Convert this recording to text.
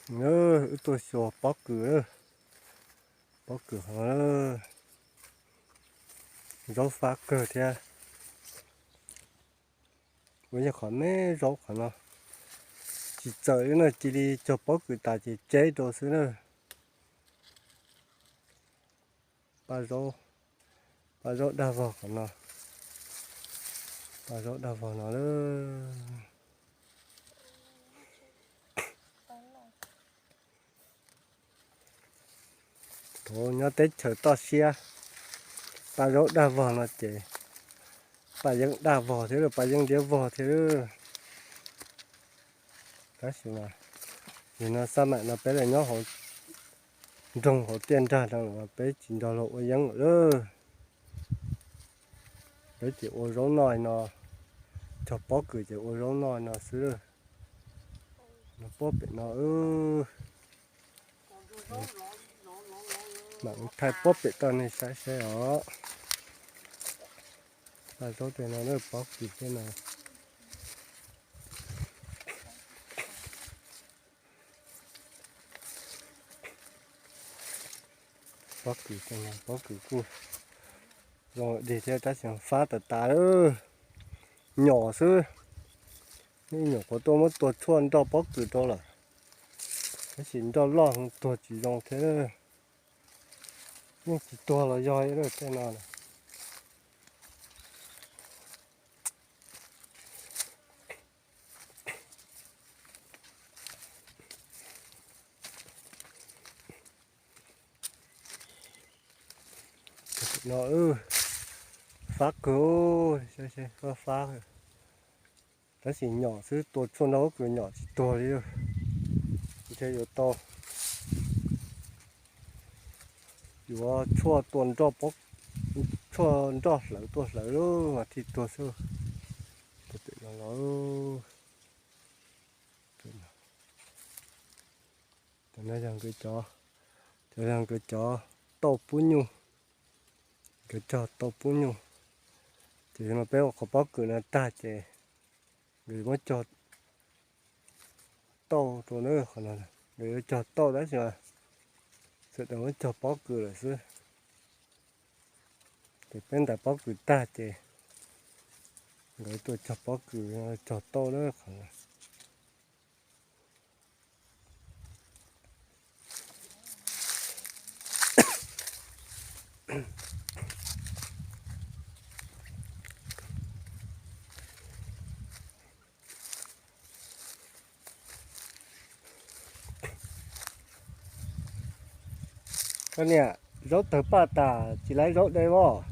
Wb tuaj xyuas pob kws, pob kws hov, zaub fab kawg thiab. Ua yog qhov me zaub qhov no tsis txawm li na, cia li cog pob kws tas ces tseb rau xwb na. Paj zaub, paj zaub dag vog qhov no, paj zaub dag vog no lawm. Thaum nyob teb chaws toj siab, paj zaub dag vog no ces paj yeeb dag vog thiab, paj yeeb diab vog thiab. Tab sis mas nim no xab maim no peb los nyob hauv nroog hauv tiaj nrag no los peb tsis nrog luag ua yeeb lawm. Peb ces ua zaub noj no, cog pob kws ces ua zaub noj no xwb. No pob pem no, mam thaij pob pem toj nej saib saib os. Paj zaub tej no, pob kws tej no. Pob kws tej no, pob kws kuj zoo dig thiab tab sis fab tas tas lawm. Nyom xwb, nej nyuam qhuav tuaj muab tua tshuaj nroj pob kws rau lawm, tab sis nroj loj tuag tsis zoo thiab. Yeej tsis tuag los yog tej no. No fab kawg, fab, tab sis nyom xwb, tua tshuaj nroj pob kws nyom tsis tuag li. Ntshe yuav tau, yuav tshuaj tua nroj, tshuaj nroj hlawv tuaj hlawv lub mas thiaj tuag xwb. Tus pem no los, cov no yog nkawd cov, cov yog nkawd cov tauj pub nyuj, nkawd cog tauj pub nyuj. Ces no peb ua qhov pob kws no tag ces nkawd muab cog tauj rau na, qhov no nkawd yuav cog tauj tab sis mas sawv daws muab cog pob kws lawm xwb. Ces peb ntais pob kws tag ces nkawd tuaj cog pob kws, cog tauj na, qhov no. Koj niam, zaub tawg paj tas tsis laib zaub de os.